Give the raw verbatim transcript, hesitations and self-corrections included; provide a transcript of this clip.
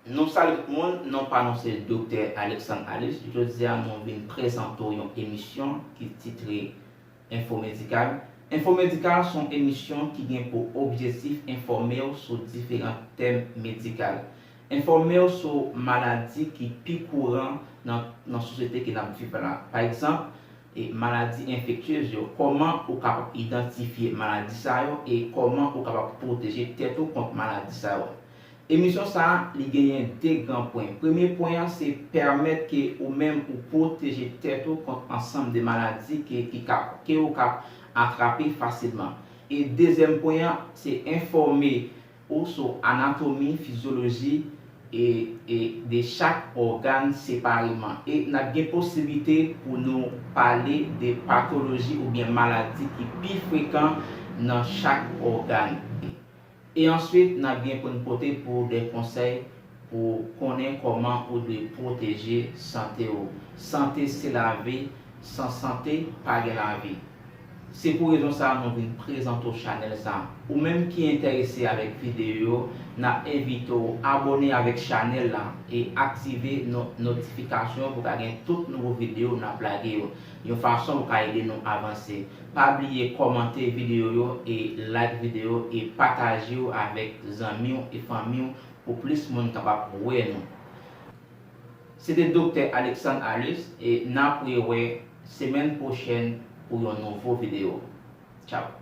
Nou salye tout moun, non pa nou se Doktè Alexandre Alice. Jodi a nou vin prezante w yon emisyon ki titre Enfo Medikal. Enfo Medikal se yon emisyon ki gen pou objektif enfòme w sou diferan tèm medikal. Enfòme w sou maladi ki pi kouran nan, nan sosyete ke n ap viv la. Pa egzanp, e maladi enfektyez yo, kòman ou kapab idantifye maladi sa yo e kòman ou kapab pwoteje tèt ou kont maladi sa yo. Emisyon sa a, li genyen de gran pwen. Premye pwen an, se pèmèt ke ou menm ou pwoteje tèt ou kont ansanm de maladi ke, ki ka, ke ou ka atrape fasilman. E dezyèm pwen an, se enfòme ou sou anatomi, fizyoloji e, e de chak ògàn separeman. E n ap gen posiblite pou nou pale de patoloji oubyen maladi ki pi frekan nan chak ògàn. E answit, n ap gen pou n pote pou de konsèy pou konnen kòman ou dwe pwoteje sante w. Sante se lavi, san sante, pa gen lavi. Se pou rezon sa a nou vin prezante w chanèl sa a. Ou menm ki enterese avèk videyo yo, n ap envite w abòne avèk chanèl la e aktive no-, notifikasyon pou w ka gen tout nouvo videyo n ap lage yo, yon fason pou w ka ede nou avanse. Pa bliye kòmante videyo yo e like videyo e pataje yo avèk zanmi w e fanmi w pou plis moun kapab wè nou. Se te Doktè Alexandre Alice e n ap rewè semèn pwochèn pou yon nouvo videyo. Tchao.